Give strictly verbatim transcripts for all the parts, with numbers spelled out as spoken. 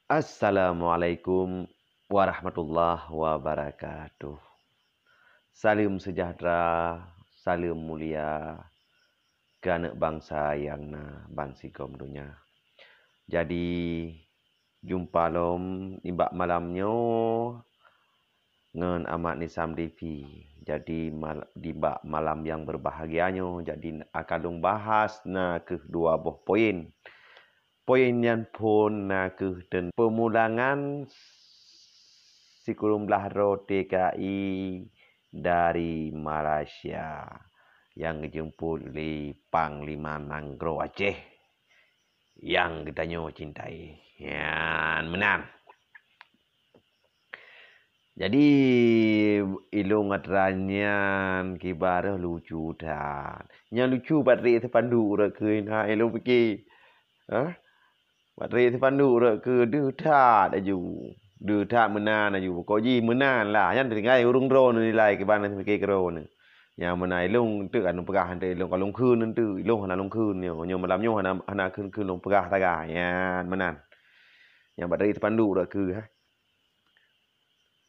Assalamualaikum warahmatullahi wabarakatuh. Saleuem sejahtera, saleuem mulia keu aneuk bansa nyang na bansigom donya. Jadi, jumpa lom nibak malam nyoe ngon Amat Nisam T V. Jadi, mal-, nibak malam nyang berbahagia nyoe, jadi akan lôn bahas na kheueh dua boh poin. Poin nyan phon na kheueh teuntang pemulangan sikureueng blaih droe T K I dari Malaysia nyang geujemput lé Panglima Nanggroe Aceh nyang geutanyoe cintai. Nyan meunan. Jadi, ilôn atra nyan kiban rhah lucu that. Nyang lucu bak trép sipanduk rot keu na ilôn pike. Hah? Bak trép sipanduk rot keu deuh that laju. Deuh that meunan laju. Pokok jih meunan lah. Nyan tinggai ureuëng droeneuh nilai kiban pike keu droeneuh. Nyang meunan ilôn teuk kan peugah teuk ilôn ka lôn kheun teuk. Ilôn hana lôn kheun nyoe. Nyoe malam nyoe hana, hana kheun-kheun lôn peugah tagah. Nyan meunan. Nyang bak trép sipanduk rot keu, ha.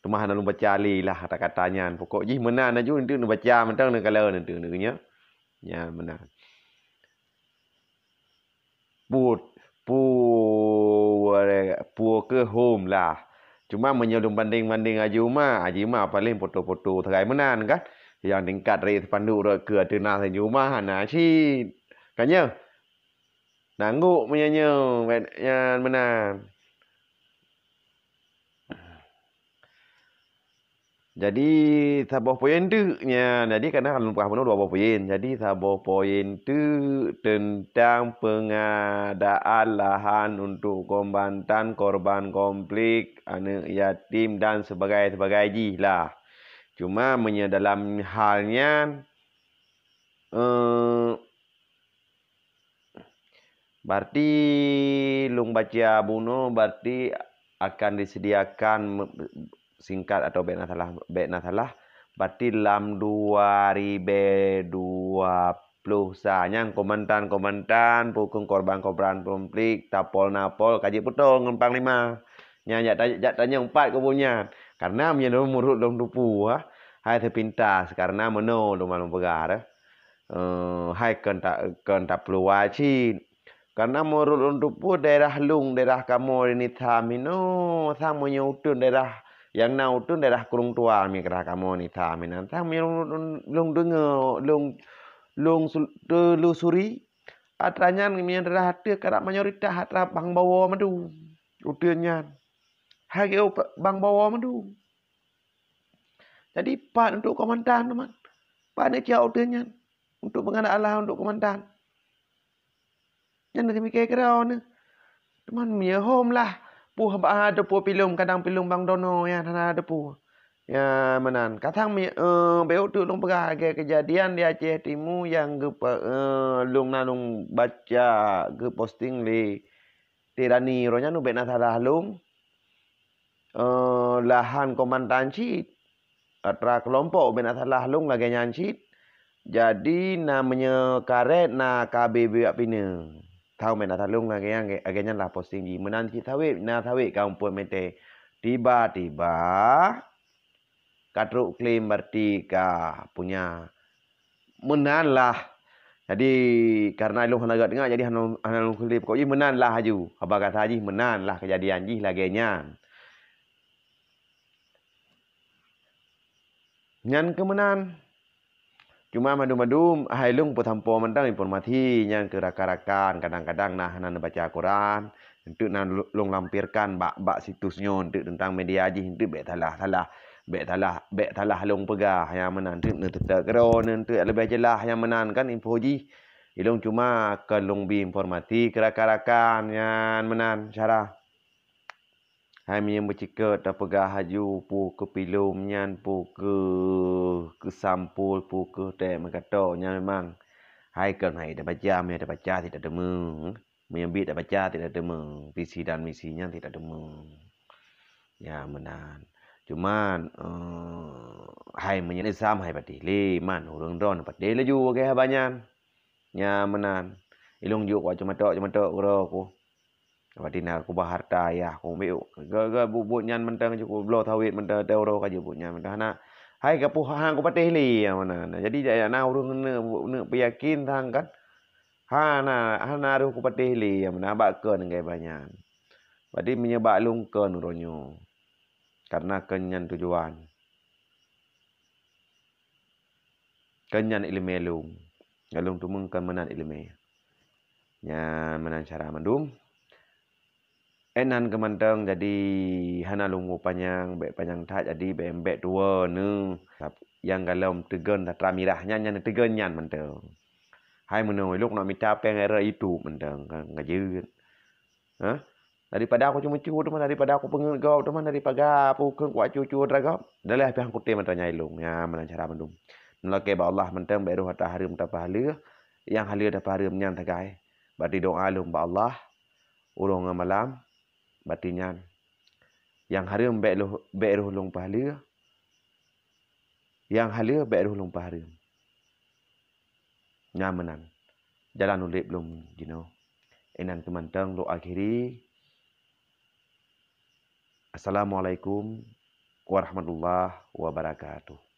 Teuma hana lôn baca lé lah kata-kata nyan. Pokok jih meunan laju, eunteuk neubaca mantong neukalon eunteuk nyoe. Nyan meunan. Put, pu-, pue keuh hom lah. Cuma meunyoe lôn bandeng-bandeng aju ma, aju ma paléng foto-foto sagai meunan kan. Nyang tingkat rot sipanduk rot keu ateueh na seujumah hana cit. Kan nyoe? Nanggok meunyoe nyoe, nyan meunan. Jadi, saboh poin teuk nyan. Jadi, kana lôn peugah bunoe dua boh poin. Jadi, saboh poin teuk teuntang pengadaan lahan untuk kombatan korban konflik, aneuk yatim dan sebagai-sebagai jih lah. Cuma meunyoe dalam hal nyan, eh, Berarti lôn baca bunoe, berarti akan disediakan me-, singkat atau bék na salah, bék na salah, berarti lam dua ribèe dua ploh sa nyang kombatan-kombatan, pukon korban-korban konflik, tapol-napol ka jiputong ngon panglima. Nyan jak ta-, jak tanyong pat keu bunoe nyan. Karena meunyoe lôn meunurot lôn tupeue, ha, hai seupintas, karena meunoe lôn malom peugah, eh, hai kon ta-, kon tapeulewa cit. Karena meunurot lôn tupeue daerah lôn, daerah kamoe di Nitham inoe, sang meunyoe uteuen daerah nyang na uteuen daerah Krueng Tuan, meukrah kamoe Nitham inan. Sang meunyoe lôn, lôn, lôn deungoe, lôn, lôn su-, telusuri, atra nyan meunyoe daerah ateueh karab mayoritas atra Bang Bawoe Madu. Uteuen nyan. Hai geu Bang Bawoe Madu. Jadi, pat untuk kombatan teuma. Pat neucok uteuen nyan untuk pengadaan lahan untuk kombatan. Nyan teumikir keudroe neuh. Teuma meunyoe hom lah, puih bak hana teupeu pilom, kadang pilom bang dono nyan hana teupeu. Ya, meunan. Kadang meunyoe, eh, bék uteuk lôn peugah lagèe keujadian di Aceh Timu nyang geupe-, eh, lôn na lôn baca geuposting lé Tirani uroe nyan, bék na salah lôn. Eh, lahan kombatan cit. Atra keulompok bék na salah lôn lagèe nyan cit. Jadi, na meunyoe karet na K B B wak pineung. Tau bék na salah lôn lagèe nyan, lagèe nyan lah posting jih. Meunan cit sawét, na sawét ka umpon mete. Tiba-tiba ka trok klaim berarti ka punya. Meunan lah. Jadi, karena lôn hana gét deungoe, jadi hana, hana lôn kheun lé. Pokok jih meunan lah aju. Haba gata jih meunan lah keujadian jih lagèe nyan. Nyan keuh meunan. Cuma mandum-mandum hai lôn peusampoe mantong informasi nyan keu rakan-rakan, kadang-kadang na hana neubaca Quran, eunteuk na lôn lampirkan bak, bak situs nyoe eunteuk teuntang media jih eunteuk bék salah-salah, bék salah, bék salah lôn peugah nyang meunan eunteuk neuteutek keudroe eunteuk leubeh jeulaih nyang meunan kan info jih. Ilôn cuma keu lôn bi informasi keu rakan-rakan nyan meunan cara. Hai meunyoe meucikeu tapeugah aju peu keu pilom nyan, peu keu keusampul, peu keu tée meukato nyan memang hai kon hai tabaca, meunyoe tabaca sit tateumé. Meunyoe bit tabaca sit tateumé, visi dan misi nyan sit tateumé. Ya meunan. Cuman, eh, hai meunyoe sam hai patéh lé, man ureuëng droen patéh laju lagée haba nyan. Nya meunan. Ilong jok wak cumatok-cumatok keudroe ku. Berarti na kubah harta ayah ku ambil. Ga-ga buet-buet nyan mantong jih kubloe sawét mantong, teuh uroe ka jeuet buet nyan mantong. Hana, hai ka puh hang kupatéh lé nyang meunan. Jadi, jak na ureuëng neuk, neuk peuyakin sang kan. Hana, hana roh kupatéh lé nyang meunan, bak kön ngon bah nyan. Berarti meunyoe bak lôn kön uroe nyoe. Karena kön nyan tujuan. Kön nyan iéleumé lôn. Ngon lôn teumeung kön meunan iéleumé. Nyan meunan syedara mandum. Inan keuh mantong, jadi hana lôn panyang, bék panyang that, jadi bék, bék tuwoe neuh. Nyang golom teugon satra mirah nyan, nyan teugon nyan mantong. Hai meunoe, lôn nak mita péng era itu mantong, ka, ka jeuet. Hah? Daripada aku ceumeucue teuma, daripada aku peungeut gob teuma, daripada aku kheun kuat cucu dara gob. Dah lheueh pih kutem mantong nyai lôn. Nyan meunan syedara mandum. Meulakée bak Allah mantong, bék roh ata hareuem tapeuhaleue, nyang haleue tapeuhareuem nyan sagai. Berarti doa lôn bak Allah, uroe ngon malam, berarti nyan. Nyang hareuem bék roh, bék roh lôn peuhaleue, nyang haleue bék roh lôn peuhareuem. Nyan meunan jalan udeb lôn jinoe. Inan keuh mantong lôn akhiri. Assalamualaikum warahmatullahi wabarakatuh.